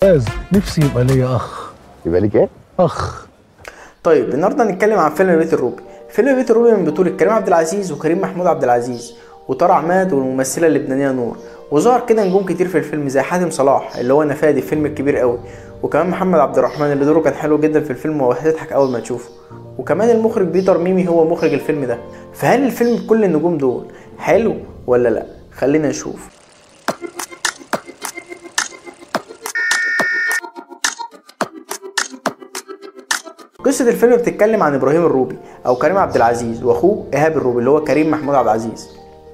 الجواز، نفسي يبقى ليا اخ. يبقى ليك ايه؟ اخ. طيب النهارده هنتكلم عن فيلم بيت الروبي. فيلم بيت الروبي من بطولة كريم عبد العزيز وكريم محمود عبد العزيز وطارق عماد والممثلة اللبنانية نور، وظهر كده نجوم كتير في الفيلم زي حاتم صلاح اللي هو نفادي في فيلم الكبير قوي، وكمان محمد عبد الرحمن اللي دوره كان حلو جدا في الفيلم وهتضحك اول ما تشوفه، وكمان المخرج بيتر ميمي هو مخرج الفيلم ده. فهل الفيلم بكل النجوم دول حلو ولا لا؟ خلينا نشوف. قصة الفيلم بتتكلم عن ابراهيم الروبي او كريم عبد العزيز واخوه ايهاب الروبي اللي هو كريم محمود عبد العزيز.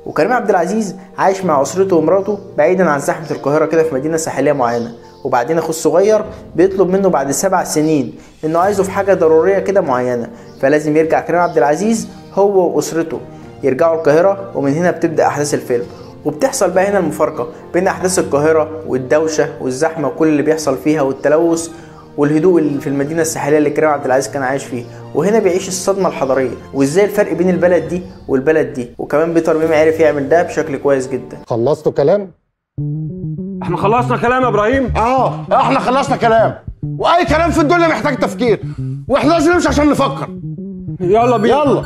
وكريم عبد العزيز عايش مع اسرته ومراته بعيدا عن زحمة القاهرة كده في مدينة ساحلية معينة، وبعدين اخوه الصغير بيطلب منه بعد 7 سنين انه عايزه في حاجة ضرورية كده معينة، فلازم يرجع كريم عبد العزيز هو واسرته يرجعوا القاهرة، ومن هنا بتبدأ احداث الفيلم. وبتحصل بقى هنا المفارقة بين احداث القاهرة والدوشة والزحمة وكل اللي بيحصل فيها والتلوث والهدوء اللي في المدينة الساحلية اللي كريم عبد العزيز كان عايش فيه، وهنا بيعيش الصدمة الحضارية وازاي الفرق بين البلد دي والبلد دي. وكمان بيتر ميمي عرف يعمل ده بشكل كويس جدا. خلصتوا كلام؟ احنا خلصنا كلام يا ابراهيم؟ احنا خلصنا كلام، واي كلام في الدنيا محتاج تفكير، واحنا لازم نمشي عشان نفكر. يلا بينا. يلا.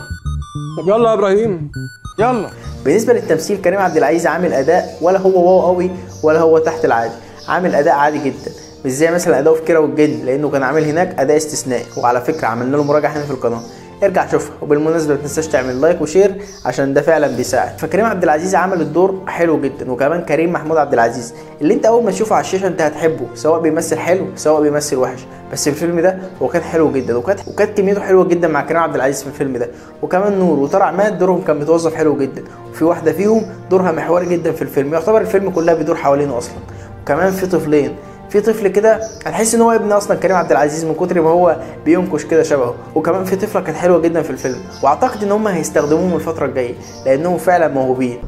طب يلا يا ابراهيم يلا. بالنسبة للتمثيل كريم عبد العزيز عامل اداء ولا هو wow قوي ولا هو تحت العادي، عامل اداء عادي جدا، مش زي مثلا اداؤه في كيرة والجن لانه كان عامل هناك اداء استثنائي، وعلى فكرة عملنا له مراجعه هنا في القناة، ارجع شوفها. وبالمناسبة ما تنساش تعمل like و share عشان ده فعلا بيساعد. فكريم عبد العزيز عمل الدور حلو جدا، وكمان كريم محمود عبد العزيز اللي انت اول ما تشوفه على الشاشة انت هتحبه، سواء بيمثل حلو سواء بيمثل وحش، بس في الفيلم ده هو كان حلو جدا، وكانت كميته حلوة جدا مع كريم عبد العزيز في الفيلم ده. وكمان نور وطارق عماد دورهم كان متوظف حلو جدا، وفي واحدة فيهم دورها محوري جدا في الفيلم، يعتبر الفيلم كلها بيدور حوالينه اصلا. وكمان في طفلين، في طفل كده هتحس ان هو ابن اصلا كريم عبد العزيز من كتر ما هو بينكش كده شبهه، وكمان في طفله كانت حلوة جدا في الفيلم، واعتقد ان هم هيستخدموهم الفترة الجاية لانهم فعلا موهوبين.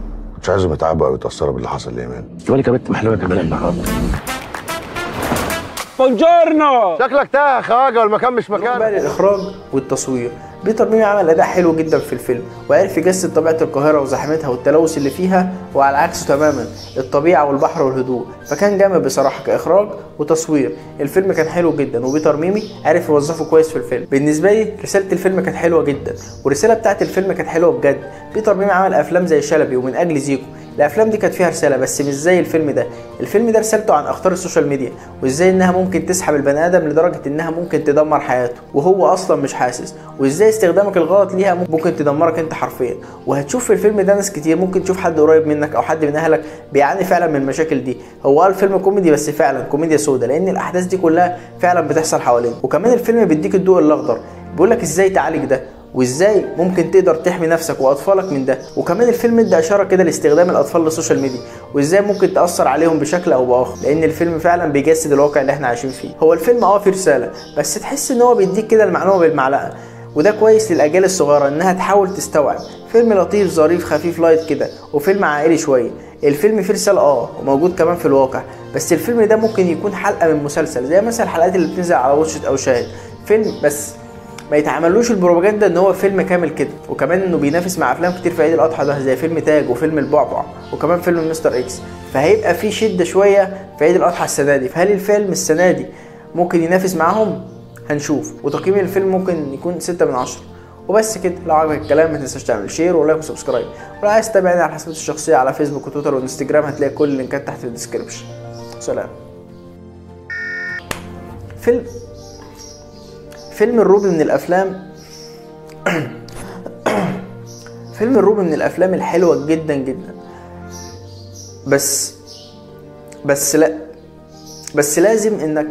مش عايزهم يتعبوا او يتاثروا باللي حصل لايمان. بالك يا بنت محلوه كمان النهارده. buongiorno. شكلك تاه يا خواجه والمكان مش مكان. بقى للاخراج والتصوير، بيتر ميمي عمل اداء حلو جدا في الفيلم، وعرف يجسد طبيعة القاهرة وزحمتها والتلوث اللي فيها، وعلى عكسه تماما الطبيعة والبحر والهدوء، فكان جامد بصراحة كاخراج وتصوير. الفيلم كان حلو جدا، وبيتر ميمي عرف يوظفه كويس في الفيلم. بالنسبة لي رسالة الفيلم كانت حلوة جدا، والرسالة بتاعت الفيلم كانت حلوة بجد. بيتر ميمي عمل افلام زي شلبي ومن اجل زيكو، الافلام دي كانت فيها رسالة بس مش زي الفيلم ده. الفيلم ده رسالته عن اخطار ال social media وازاي انها ممكن تسحب البني ادم لدرجة انها ممكن تدمر حياته وهو اصلا مش حاسس، وازاي استخدامك الغلط ليها ممكن تدمرك انت حرفيا. وهتشوف في الفيلم ده ناس كتير، ممكن تشوف حد قريب منك او حد من اهلك بيعاني فعلا من المشاكل دي. هو قال فيلم كوميدي بس فعلا كوميديا سودا، لان الاحداث دي كلها فعلا بتحصل حوالينا. وكمان الفيلم بيديك الضوء الاخضر، بيقول لك ازاي تعالج ده وازاي ممكن تقدر تحمي نفسك واطفالك من ده. وكمان الفيلم ادى اشارة كده لاستخدام الاطفال لل social media وازاي ممكن تاثر عليهم بشكل او باخر، لان الفيلم فعلا بيجسد الواقع اللي احنا عايشين فيه. هو الفيلم فيه رسالة، بس تحس ان هو بيديك كده المعلومة بالمعلقه، وده كويس للاجيال الصغيرة انها تحاول تستوعب. فيلم لطيف ظريف خفيف light كده، وفيلم عائلي شوية. الفيلم فيه رسالة وموجود كمان في الواقع، بس الفيلم ده ممكن يكون حلقة من مسلسل زي مثلا الحلقات اللي بتنزل على Watch It او شاهد. فيلم بس ما يتعملوش البروباجندا ان هو فيلم كامل كده، وكمان انه بينافس مع افلام كتير في عيد الاضحى ده زي فيلم تاج وفيلم البعبع وكمان فيلم مستر اكس، فهيبقى في شده شوية في عيد الاضحى السنة دي. فهل الفيلم السنة دي ممكن ينافس معاهم؟ هنشوف. وتقييم الفيلم ممكن يكون 6 من 10. وبس كده. لو عجبك الكلام ما تنساش تعمل share و like و subscribe، ولو عايز تتابعني على حساباتي الشخصية على فيسبوك وتويتر وانستجرام هتلاقي كل اللينكات تحت في ال description. سلام. فيلم الروبي من الافلام فيلم الروبي من الافلام الحلوة جدا جدا، بس بس لا بس لازم انك